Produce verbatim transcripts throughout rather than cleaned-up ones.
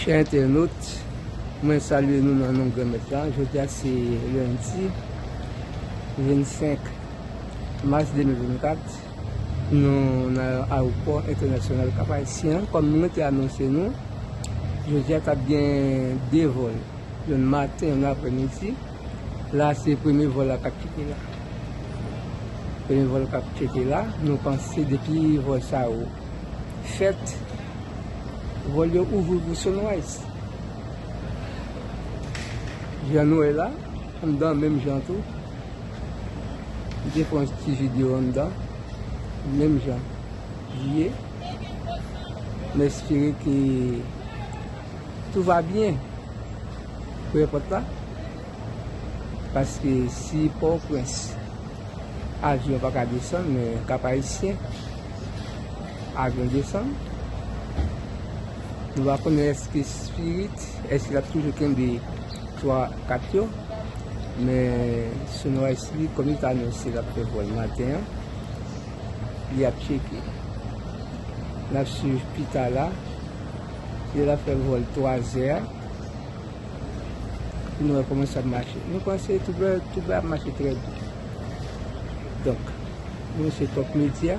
Chè entènot, mwen salye nou nan non Granmèt la. Jodi a se lendi vennsenk mas de mil vennkat. Nou nan ayewopò entènasyonal Kap Ayisyen an. Kòm mwen te anonse nou, jodi a t ap gen de vòl, yonn maten, yonn aprèmidi. La, se premye vòl la k ap kite la. Premye vòl k ap kite la. Nou panse depi vòl sa yo fèt, vòl yo ouvri pou Sunrise. Jan nou wè la, anndan menm jan tou. M te fè yon ti videyo anndan, menm jan li ye. M espere ke tout va bien pou èpòt la, paske si Pòtoprens avyon pa ka desann, men Kap Ayisyen avyon desann. Nou pa konnen èske Spirit, èske l ap toujou kenbe twa kat yo, men Sunrise li, kòm li te anonse l ap fè vòl maten an, li ap tcheke. N ap swiv pita la, li ap fè vòl twazè a. Pou nou wè kòman sa ap mache. Nou panse tout bagay, tout bagay ap mache trè byen. Donk, nou se Top Media.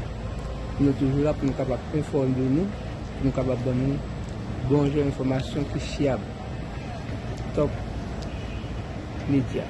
Nou toujou la pou nou kapab enfòme nou, pou nou kapab ban nou bon jan enfòmasyon ki fyab. Top Media.